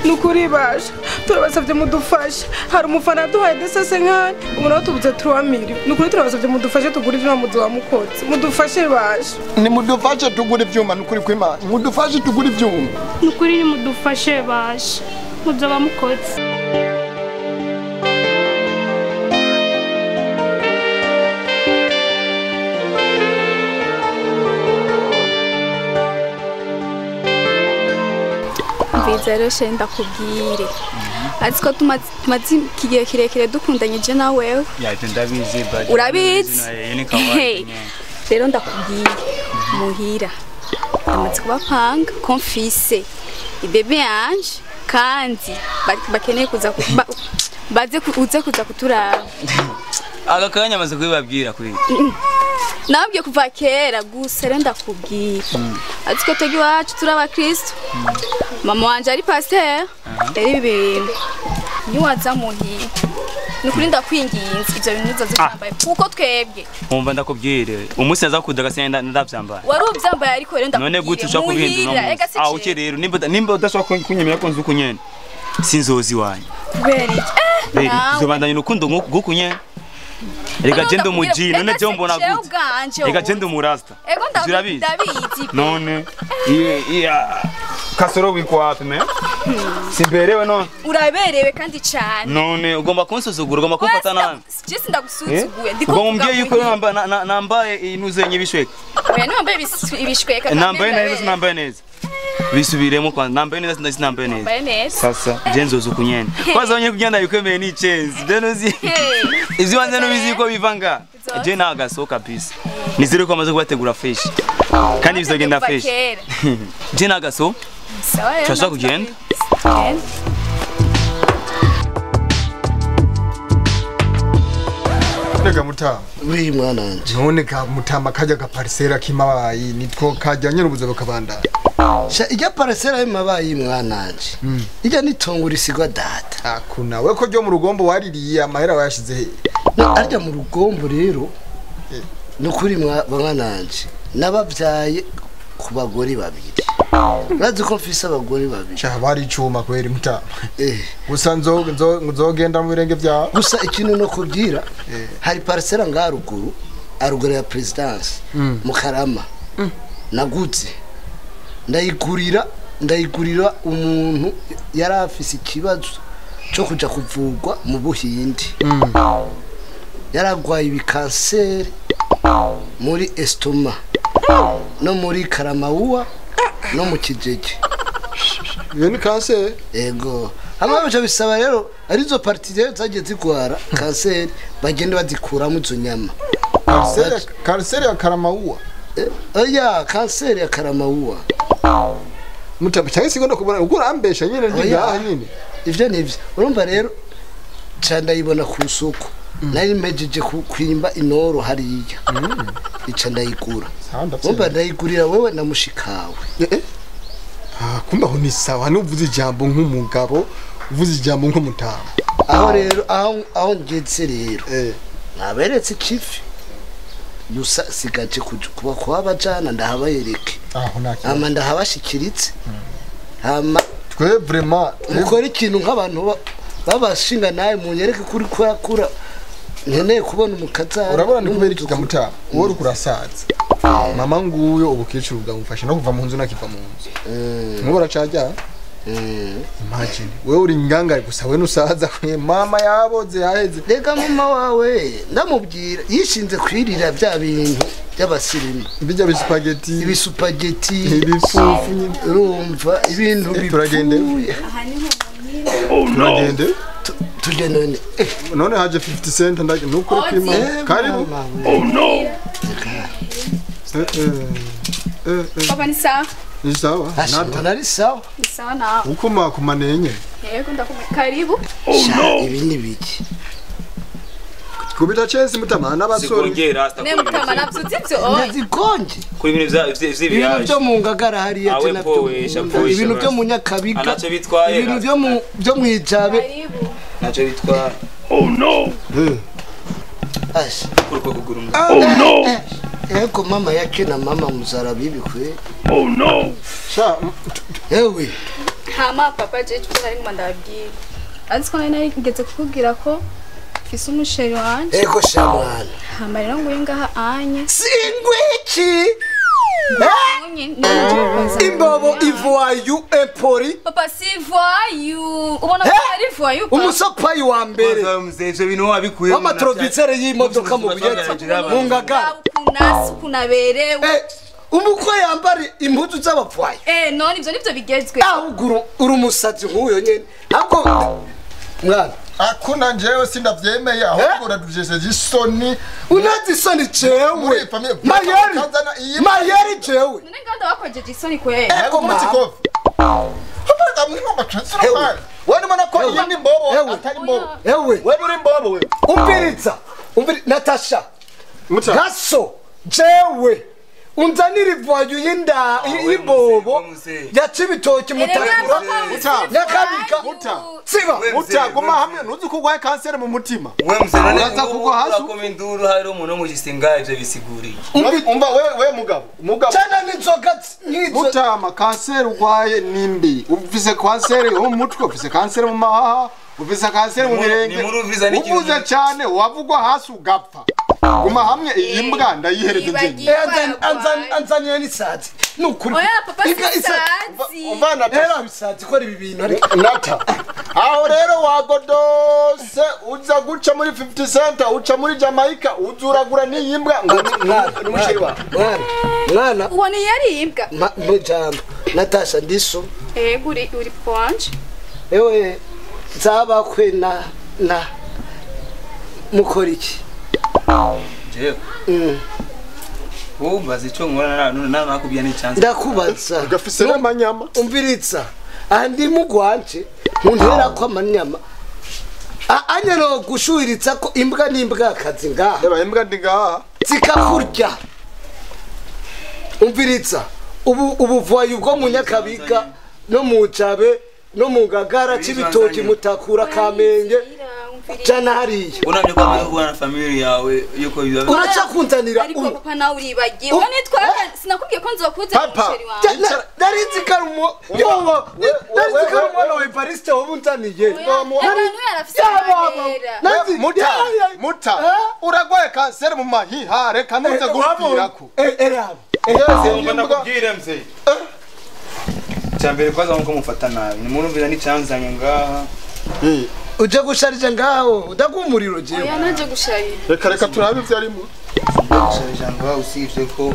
Nukuri basha turabasavye mudufashe. Hari umufana duhaye desese nkane umuntu watubuze 3 million. Nukuri turabasavye mudufashe tugura ivyuma muzoba mukoze. Mudufashe basha. Ni mudufashe tugura ivyuma nukuri kw'Imana. Mudufashe tugura ivyuma. Nukuri ni mudufashe basha. Muzoba mukoze. Mvizero shenda kubwire. Ariko tumaze igihe kirekire dukundanye je na wewe. Ya ndabizi but urabizi. Rero ndakubwire muhira. Amaze kubapanga konfise. Ibebe yanje kandi bakeneye kuza baze uze kuza kuturaba. Aga kanya amaze kubibabwira kuri. Nabwiye kuva kera gusa rero ndakubwira. Ariko twebwe iwacu turi abakristo. Mama wanje ari pasteur. Rero ibi bintu niwaza muhira. Nukuri ndakwinginze ivyo bintu uzoze kwambaye kuko twebwe. Umva ndakubwire umunsi naza kudaga senda ndavyambaye. Wari uvyambaye ariko rero ndakubwire. None gute ushaka kubihindura no? Ah uke rero nimba udashaka kunyemera ko nzi ukunyene. Sinzozi wanyu. Kubera iki? Tuzobandanya urukundo gukunyene. Rega jendo muji none je mbona gute. Rega jendo murasta. Ego ndabizi. None iya kasoro wiko wapi me? Simberewe none. Uraberewe kandi cyane. None ugomba kunsuzugura ugomba kumfata nabi. Je sindagusuzuguye. Ndiko umbwiye yuko nambaye inuze nyibishweka. Oya nambaye ibishweka. Nambaye neza nambaye neza. Bisubiremo kwa nambaye neza sinambaye neza. Sasa je nzoza kunyene. Kwanza onye kugenda yikwemeye ni chance. Deno zi. Ivyo wanze no bizi ko bivanga. Je nagaso kabisa. Nizere ko amaze kubategura fresh. Kandi bizogenda fresh. Je nagaso. Sawa. Turashaka kugenda? Rega mutama. Uri mwana wanje. None ka mutama kajya ka parcela kimabayi nitwo kajya nyine ubuzo bakabandana. Sha ijya parcela y'amabayi mwana wanje. Ijya nitongo risigwa data. Akuna we ko ryo mu rugombo waririye amahera wayashize he? Arya mu rugombo rero. Nukuri mwana wanje. Nabavyaye ku bagore babiri. Urazi ko mfise abagore babiri. Sha bari icuma kweri mutama. Gusa nzogenda mu birenge byawe. Gusa ikintu no kubwira hari parcela ngaruguru aruguru ya presidence mu Karama. Naguze ndayigurira umuntu yari afise ikibazo cyo kuja kuvugwa mu Buhindi. Yaragwaye ibikanseri muri estoma no muri Karamawuwa no mu Kijeje. Iyo ni kanseri? Ego. Hamwe bisaba rero arizo parti rero zagiye zigwara kanseri bagende bazikuramo izo nyama. Kanseri ya Karamawuwa? Oya kanseri ya Karamawuwa. Mutaba cyangwa sigondo kubona uko urambesha nyine ndi ngaha nyine. Ivyo nivyo. Urumva rero ca ndayibona ku soko. Nari mpejeje kwimba inoro hariya. Ica ndayigura. Urumva ndayigurira wewe na mushikawe. Ah kumba ho ni sawa nuvuze ijambo nk'umugabo uvuze ijambo nk'umutama. Aho rero aho ngetse rero. Naberetse ikifi. Yusa sigaje kuba kwabajana ndahabayereke. Aho naki. Ama ndahabashikiritse. Ama twe vraiment mukora ikintu nk'abantu babashinga naye munyereke kuri kurakura. Nkeneye kubona umukazana. Urabona ni kubera iki gamutama? Wowe uri kurasaza. Mama nguyo ubukecuru bwamufashe no kuva mu nzu nakiva mu nzu. Mwubora cajya? Imagine wewe uri ngangare gusa we nusaza kwe mama yaboze yaheze. Rega mama wawe ndamubwira yishinze kwirira bya bintu by'abasirimu. Bijya bisupageti. Ibisupageti. Ibifufu urumva ibintu bipfuye. Turagende. Oh no. Turagende. Tugende none. None haje 50 cent ndage nukuri kwima. Karibu. Oh no. Papa ni sawa? Ni sawa. Nata ni sawa. Ni sawa nawe. Ukoma kumanenye. Yego ndakuma. Karibu. Oh no. Ibi ni biki? Kubita chance mutama n'abasore. Zikongera Ne mutama navyuzi ivyo. Ndazikonje. Kuri ibintu vya ibintu byo mu Ngagara hariya je navyo. Ibintu byo mu Nyakabiga. Anacho bitwaye. Ibintu byo mu Ijabe. Karibu. Nacho bitwaye. Oh no. Ash. Kuruko kuguru. Oh no. Ego mama yake na mama muzara bibi kwe. Oh no. Sha ewe. Hama papa je cyo nari nguma ndababwira. Ariko nari narigeze kukubwira ko mfise umusheri wanje. Ego sha mwana. Hama rero nguye ngaha anye. Singwiki. Imbobo ivoyu empori. Papa si voyu. Ubona ko ari voyu. Umusopayi wa mbere. Mzee ivyo bintu wabikuye. Amatrovisere y'imodoka mu buyetse. Mu ngagara. Kunasi kunaberewe. Umukwe yambara impuzu z'abapfayi. None ivyo nivyo bigezwe. Ahubwo uri umusazi nk'uyo nyene. Ahubwo mwana akuna njewe sindavyemeye ahubwo uradujesheje isoni. Unazi isoni jewe. Mayeri. Mayeri jewe. None nganda bakojeje isoni kwe. Ego mutikofi. Wewe mbona ko iyi ni mbobo atari mbobo. Ewe. Wewe uri mbobo wewe. Umviriza. Umviri Natasha. Gaso jewe. Unzanira ivoyu y'inda y'imbobo ya Cibitoki mutakura nyakabika siba mutaguma hamwe ntuzi ko urwaye kanseri mu mutima. We mzee uraza kugwa hasi urakoma induru hari umuntu mugisinga ivyo bisiguriye. Umva wewe mugabo mugabo cyane n'inzoga nk'izo mutama kanseri urwaye nimbi ufise kanseri yo mu mutwe ufise kanseri mu mahaha ufise kanseri mu birenge uvuze cyane wavugwa hasi ugapfa. Guma hamwe iyi mbwa ndayihereza nje. Anzaniye n'isazi. Nukuri. Oya papa isazi. Umva Natasha bisazi ko ari ibi bintu ariko Nata. Aho rero wagodose uza guca muri 50 cent uca muri Jamaica uzuragura n'iyi mbwa ngo n'umusheri wa. Mwana. Mwana. Uwo ni yari imbwa. Mujambo. Natasha ndiso. Ego uri ponje. Ewe nzabakwe na mukora iki? Jewe. Wowe ico nkora nakubwiye ni chance. Ndakubaza. Ugafise n'amanyama. Umviriza. Andi mugwanje muntera ko amanyama. Anya no gushuhiritsa ko imbwa n'imbwa akazi ngaha. Eba imbwa ndi ngaha. Zikakurya. Umviriza. Ubu voyu bwo mu Nyakabiga no mu Jabe no mu Ngagara Cibitoki mutakura Kamenge. Jana hariya. Unamye kwa mwe na family yawe yuko biba. Uraca kunzanira ariko papa nawe uribagiwe. None twaka sinakubwiye ko nzokuza umusheri wawe. Nari karumo. Yoba. Nari karumo na Evariste wabunzaniye. Muta. Muta. Uragwaye kanseri mu mahiha reka ntuze gupfirako. Era. Ndakubwira mzee. Cyambere kwaza nko mufata nabi. Nimurumvira ni cyanzanye ngaha. Uje gusharija ngaho udagumuriro jewe. Oya naje gusharira. Reka reka turabe ivyo arimo. Gusharija ngaho usivye ko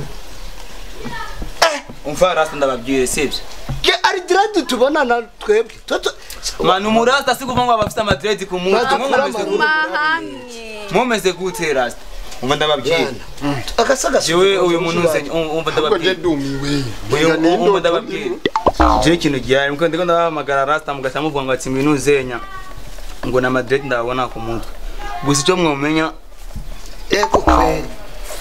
umva rasta ndababwire sivyo. Ke ari dread tubona na twebwe. Manu murasta sikuva ngo abafite ama dread ku mutwe. Mumeze gute rasta? Umva ndababwire. Akasaga jewe uyu muntu nsenye umva ndababwire. Umva ndababwire. Je kintu gihari muko ndiko ndabahamagara rasta mugasa muvuga ngo ati ngwino uzenya. Ngo na Madrid ndabona ku mutwe. Gusa icyo mwomenya ego kweli.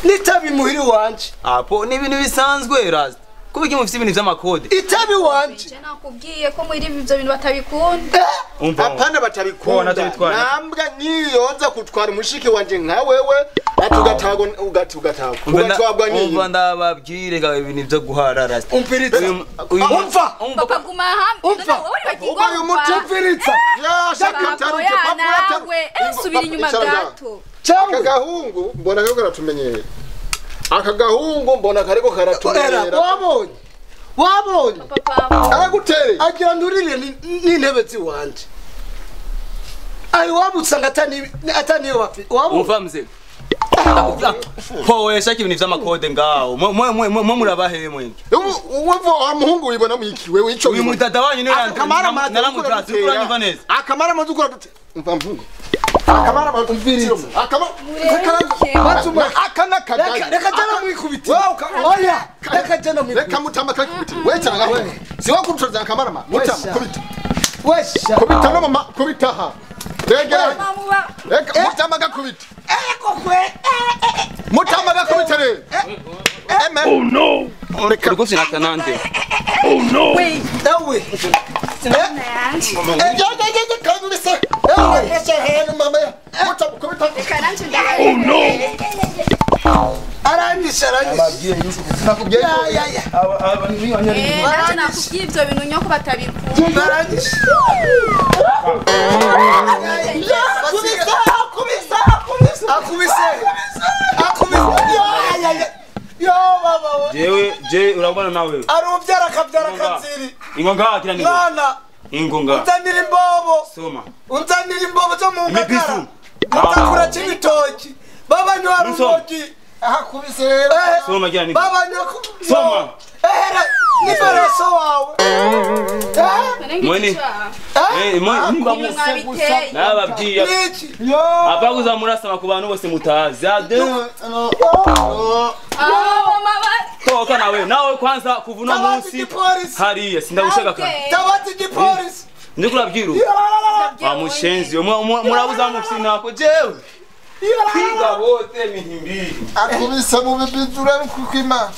Nitabi muhiri wanje. Apo ni ibintu bisanzwe rasta. Kuba mufite ibintu by'amakode. Itabi wanje. Je nakubwiye ko muri ivyo bintu batabikunda. Apana batabikunda. Nambwa niyoza kutwara umushiki wanje nka wewe atugatagwa ugatagwa. Ugatwabwa n'iyi. Umva ndababwire ga ibintu byo guhara rasta. Umviriza. Umva. Papa guma hamwe. Umva. Uyu mutumviriza. Ya shaka taruke papa subira inyuma gato. Aka gahungu mbona kariko karatumenyera. Aka gahungu mbona kariko karatumenyera. Wabonye. Wabonye. Aragutereye. Agira ndurire n'intebe ziwanje. Ayi wabusanga atani wapi. Wabonye. Umva mzee. Po shaka ibintu vy'amakode ngaho. Mwe murabahe mwe. Uwo muhungu wibona mwiki wewe ico. Uyu mutata wanyu niwe naramutratse uranyumva neza. Akamara mazu kura dute. Umva mhungu. Akamara mazu umviriza. Akamara akana kagaye. Reka jana mwikubitira. Oya, reka jana mwikubitira. Reka mutama kakubitira. Wewe cyangwa ngaho. Si wa kurutoza akamara ma. Mutama kubita. Wesha. Kubita no mama kubita ha. Regera. Reka mutama gakubita. Eko kwe. Mutama gakubita rero. Oh no. Reka rwose natanande. Oh no. Wait, ewe. Oh no. Aranyishe aranyishe. Nakubwiye Ya ya ya. Aba ni Eh, naje nakubwiye ivyo bintu nyoko batabikunda. Baranyishe. Kubisa kubisa kubisa. Akubise. Akubise. Ya ya ya. Yo baba we. Jewe je urabona nawe. Ari ubyara akabyara kabyiri. Ingo ngaha kira ningo. Mwana Ingo ngaha. unzanira imbobo. Soma. Unzanira imbobo zo mu ngagara. Imipisu. Mutakura cy'ibitoki. Babanywa Musoma. rumogi. Akubise rero. Soma gira ningo. Babanywa Soma. Ehera ni wawe. Mwene. Eh, mwe nimba Mwabiteye. nababwiye. Niki? Apa kuzamurasama ku bantu bose mutazi. Ade. Ah, mama. Toka nawe. Nawe kwanza kuvuna Tabati munsi igipolisi. hariya sindagushaka kandi. Tabati igipolisi. Ndiko urabyiruka. Wa mushenzi murabuza mufyinako jewe. Kwiga bote mihimbiri. Akubise mu bibizura kukwima.